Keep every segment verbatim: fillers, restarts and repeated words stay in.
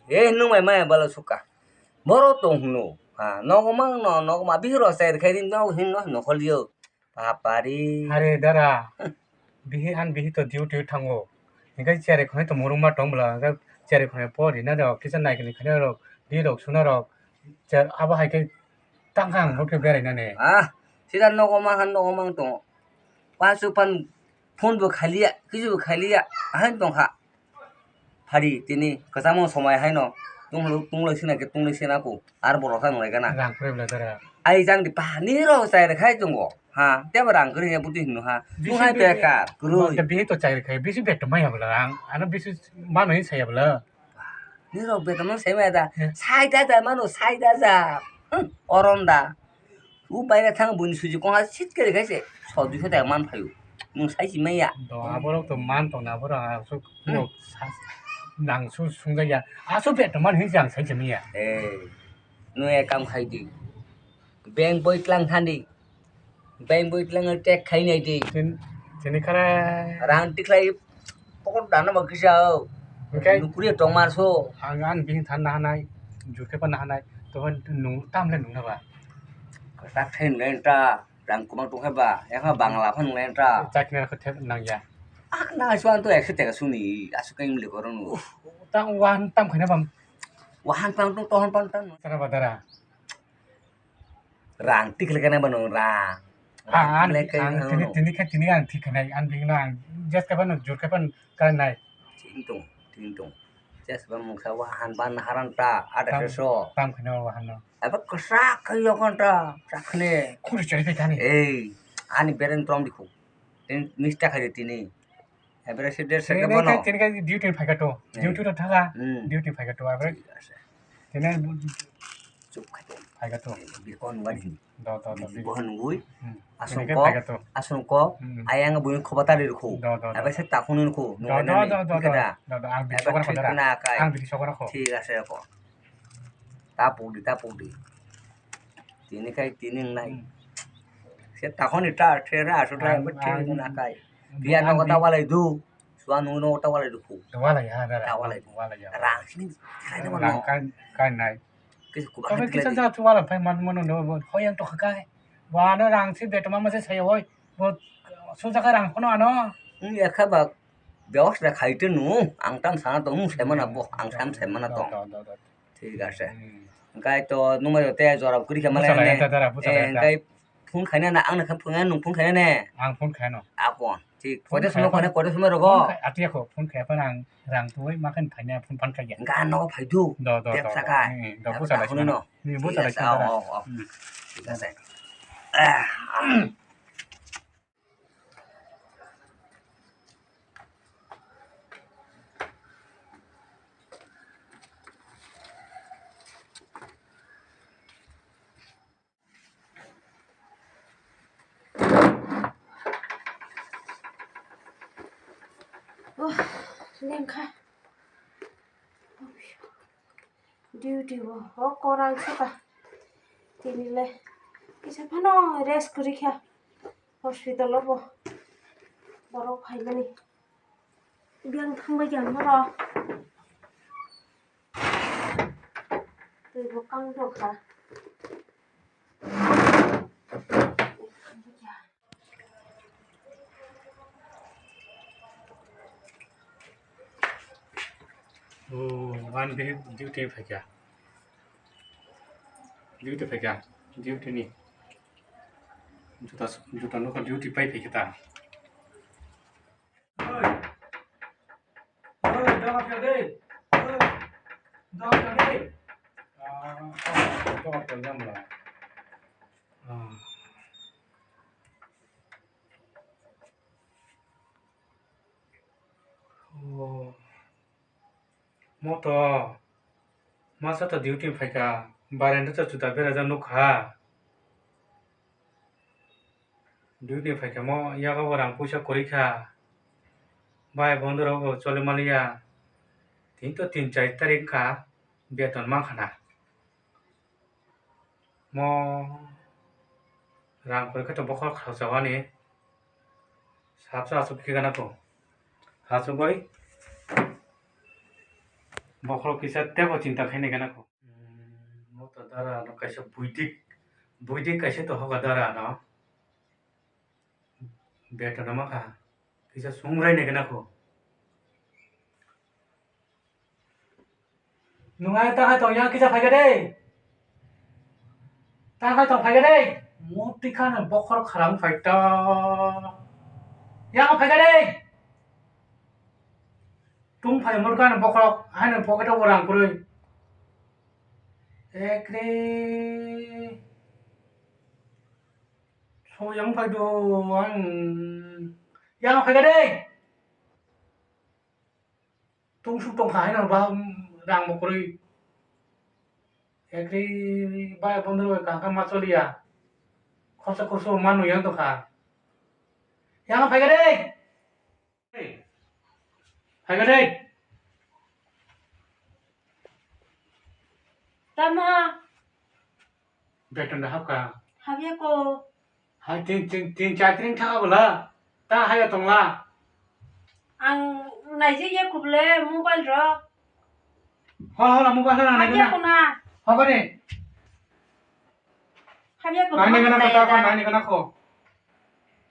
E, nung mai maya bala suka. Boro tong hino. Ha, nogo mang no, nogo ma bihiro chai khai rin no hin no, no khol yo. Papari. Are dara. Bihi an bihi to duty thango. Hinkhe chari khonai to murung ma tong bla, hinkhe chari khonai pori na rok, kisa nai kani khani rok, di rok suna rok. Char abo hai khe tang kang bo khe berai na ne. Ah, sida nogo mang han nogo mang tong. Pasu pan phone bo khaliya, kisu bo khaliya, ahan tong kha. Phari tini kwchangma somai haino tunglo, tunglo sina khe tunglo sina ko ar borok thang lai gana. Rang kwrwi bwla dara. Ai jang di pani rok chai rwkhai tongo ha, tebo rang kwrwi ya buti hino ha. Bisi tung hai be-, bekar kwrwi. Bisi to chai rwkhai, bisi beto maya bwla ang, ano bisi mano hin saya bwla. Nirok beto mano sai maya da, hmm, sai da da mano sai da da. Hmm, orom da. U baire thang buini suji kongha sit kari khaise so duiso taka man phaio. Nung sai si maya. Do aborok to man tong na aborok asuk, hmm, nok sa-, nang su sungjakya. Asuk be to man hin jang sai si maya. Eh, nung ek kam khai di. Bank boi tlang thandi. Bank boi tlang tek khai nai di. Tin-, tini khara. Rang tiklai pokot dana ba kisa o. Oke. Nukuri tong mar so. Ang, ang bini than na hanai. Jurke pa na hanai. To nung tam le nung na ba. Kwtak khe nung le nta, rang kwbang tong khe ba, yakha Bangla phano nung le nta. Chakna khe thep nang ya. Ah, na suan to ekso taka suni, asu kai mili korong no. Tang wan tam khaina bam. Wahan pang tong, tohon pang tang. Sana ba dara. Rang tik le kana ba nung rang. Ah, ah, tini, tini khe tini ang thik khanai, ang bini no ang jes khe phano jur khe phano kanai. Ting tong, ting tong. Jes ba mungsa wahan ban haran ta, ada seso. Tam khaina wahan no. Aba kwchak khai yokon ta, chakne. Khuri chari khai thani. Ei, ani beren trom dikhu. Tin mista khai tini. Ebere se der se ke bono. Tini kai duty phaika to. Eh. Duty to thaka. Hmm. Duty phaika to. Ebere. Thik ase. Tini chup khai to. Phaika to. Bikon wani. Do, do, do. Bikon wui. Hmm. Asung ko. Phaika to. Asung ko. Hmm. Ayang bui khoba tari rukhu. Do, do, do. Ebere se takhuni rukhu. Do, do, do, do, do. Do, do. Ang bini sokora khodara. Ang bini sokora kho. Thik ase ko. Tapuk di, tapuk di. Tini kai, tini nai. Hmm. Se takhoni ta, thera, asu ta, ang, thera ang, na kai. Dia ang no ta di- walai du. Suan no ta walai du khu. Ta walai ha, da, da. Ta walai du. Walai ya. Rang sini, khai na rang mano. Kan, kan nai. Kis kubang. Kami kisa ja tu walai phai man mano no, hoyang to khai. Wa no rang si betoma ma se sai hoi. Bo, so ja ka rang kono ano. Hmm, ya kha ba. Beos na khai te nu, ang tam sana to, nu sai mana bo, ang sam sai mana to. Do, do, do, do. Thik ase. Hmm. Hwnkhe to nwng bai rw tei jora kwrwi khe malai bucha lai ne. Anta dara, bucha lai anta. Eh, hwnkhe phone khaina na, ang na khe phone, nwng phone khaina ne. Ang phone khaino. Ako, thik. Phone koide somo khai khone, phone, koide somo rogo. Phone khai, ati ako, phone khai phano ang rang twi ma khe phaina phone phan khai ya. Hwnkhe ang nogo phai du. Do, do, do, do. Bebsa khai. Hmm, do, bucha lai sino. Hmm, bucha lai sino. Thik ase, oh, oh, oh. Hmm. Thik ase. Ah, ah. Oh, lengkha. Duty bo, o korang saka. Tini le kisa phano rest kwrwi kha. Hospital o bo borok phaimani. Biyang thangbai kha norok. Twi bo kang tongkha. Oh, ani bihik duty phaikha. Duty phaikha. Duty ni. Juta, juta nokha duty pai phaikha ta. Oi. Oi, doga pya de. Oi. Doga pya de. Ah, doga pya de mla. Ah. Oh. Moto. Masa to duty phaikha. Barenda to juta berajak nukha. Duty phaikha mo yago bo rang puisa kwrwi kha. Bai bondo rok bo choli maliya. Tin to tin char tarik wngkha beton mankha na. Mo rang kwrwi khe to bokhorok khachawani. Sabsa aswk khe gana kho. Hachugwi Bokhorok kisa tebo chinta khainai gana kho. Hmm, mo to dara no kaisa buidik, buidik kaisa to hoga dara no. Beto no makha kisa sungrai nai gana kho. Nung ai ta hai tong yang kisa phai kha de. Ta hai tong phai kha de. Mo tikha no bokhorok kharang phai ta. Yang phai kha de. Tung phai murkha no bokhorok, haino pocket o rang kwrwi. Ekre. So yang phai do ang. Yang phai kha de. Tung suk tong kha haino ba rang bo kwrwi. Ekre ba bondro kha kha ma choliya. Khorsa khorsa ma nui yang tong kha. Yang phai kha de. Hai kha de. Tamo. Beton da hapka. Habya ko. Hai tin, tin, tin char tin thaka bola. Ta hai tongla. Ang naijik ya kuble mobile ro. Hol hol mobile ro naijik na. Habya ko na. Hokare. Habya ko. Nai nai gana kata ko, nai nai gana ko.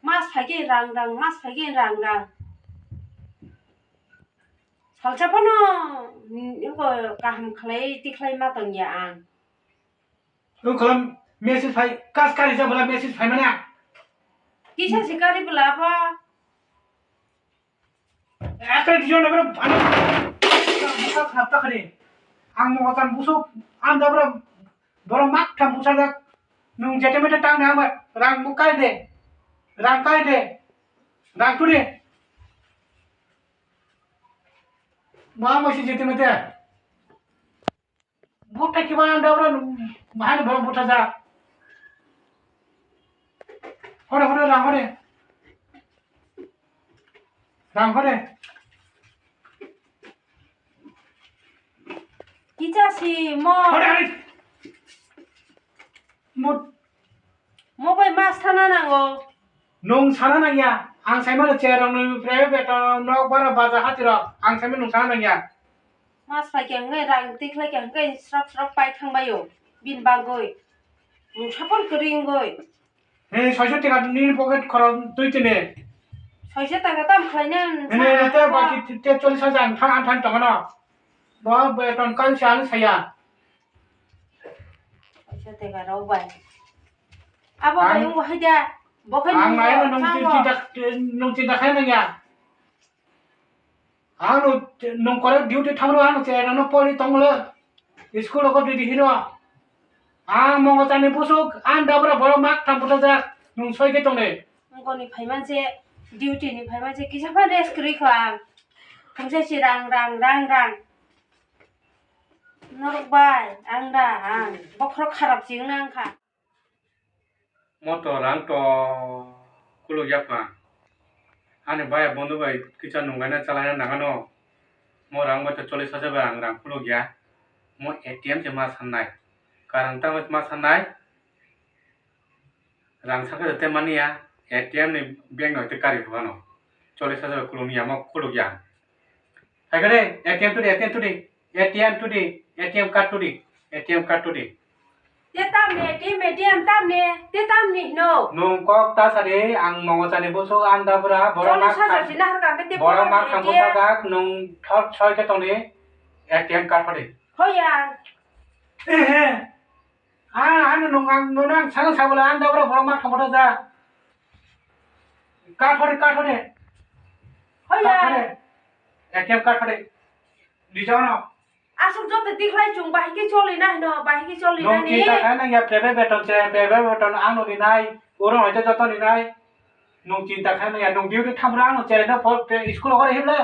Mas phai khe rang rang, mas phai khe rang rang. Salsa phano, mm, eko kaham khlai tikhlai ma tongya ang. Ung kholom message phai, kas kari ja bwla message phai manya. Kisa si kari bwla ba. Ekre dijon ekre ano buka khap ta khani. Ang mo tan busuk, ang da bra, bora mak tham busa jak. Nung jete mete tang na ba, rang bukai de. Rang kai de. Rang tu de. Ma mo si jete mete. Buta kiba anda ora, mahani bora buta ja. Hore, hore, rang hore. Rang hore. Kicha si mo. Hore, hore. Mut. Mo bai mas thana nango. Nung sana nangya, ang saimano chair rok nwi private beton nok bara baja hati rok, ang saimano nung sana nangya. Mas pai khe hwnkhe rang twi khlai khe hwnkhe srok srok pai thang bai o, bini bagwi. Nung sapon kwrwi wngwi. He, soiso teka nini pocket khorok twi tini. Soiso teka tam khlai nang. He, he, he, te baki te chollish hajar ang thang, ang thang tongano. Bo beton kal sa ang saya. Kaisa teka rok bai. Abo bai wng hai da. Bo khe ang nai no nung chinta, nung chinta khai nang ya. Ang no nung kore duty thang ro ang che no pori tong le. School ko duty hino. Ang mongo chani busuk ang dabra borok mak tham buta jak nung soi ke tong le. Ngoni phaiman se duty ni phaiman se kisa phan rest kwrwi kho ang. Thumsa si rang rang rang rang. Norok bai, ang da, ang bokhorok kharap si wngna wngkha. Mo to rang to kuluk ya pha. Ani baya bondhu bai kisa nunglaina chalaina nangano. Mo rang bai to chollish hajar bai ang rang kuluk ya. Mo A T M se ma sannai. Karang tamo ma sannai. Rang sakha de te mani ya, A T M ni bank no te kari phano. Chollish hajar kulung ya mo kuluk ya. Hai kare, A T M tudi, A T M tudi, A T M tudi, A T M card tudi, A T M card tudi. Te tam ni A T M, A T M tam ni, te tam ni no. Nung kok ta sari, ang mongo chani busu, ang da bura, borok mak, chollish hajar si nahar ka, te borok mak tham busa jak, nung thot soi ke tong ni, A T M card padi. Hoya. Ehe. Ah, ano nung ang, nung ang sana sabala ang dabra borok ma thangbo da. Kathori, kathori. Hoya. Kathori. A T M kathori. Dijono. Asuk joto tikhlai chung bahiki choli na hino, bahiki choli na ni. Nung chinta khai nang ya private beton che, private beton ang no ni nai, oro hoite joto ni nai. Nung chinta khai nang ya, nung duty thamra ang no chere no pol, school ore himle.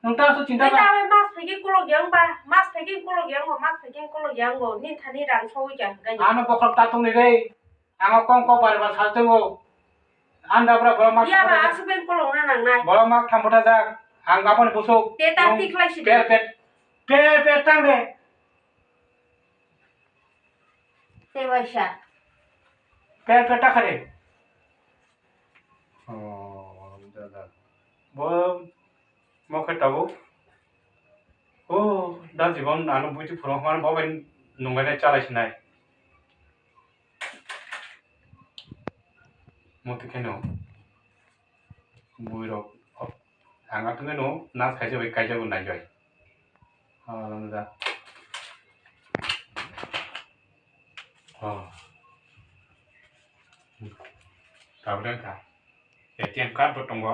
Nung ta su chinta kha. Neta bai mas phaikhe kulok yang ba, mas phaikhe kulok yang ba, mas phaikhe kulok yang go. Nin thani rang sawi kya hwnkhe. Ano bokhorok ta tongni re. Ano kong kok bare ba sal tongo. Anda bra bra mas. Ya ba asuk ben kulok na nang nai. Bora mak tham bota jak. Ang gabon busuk. Te ta tik lai si. Pel pet. Pel pet tang de. Te waisa. Pel pel ta khare. Oh, da, da. Bo, mo khe tabuk. O, da jibon ano buiti phuru hwnmani bo bai nunglainai chalai sinai. Muti kheno buirok ang athwngwi no nas khaisa bai kaijago naibai. Hala no da. Oh. Tabuk wngkha. A T M card bo tongo.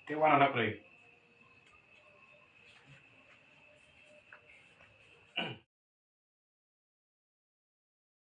Tei uanana kwrwi.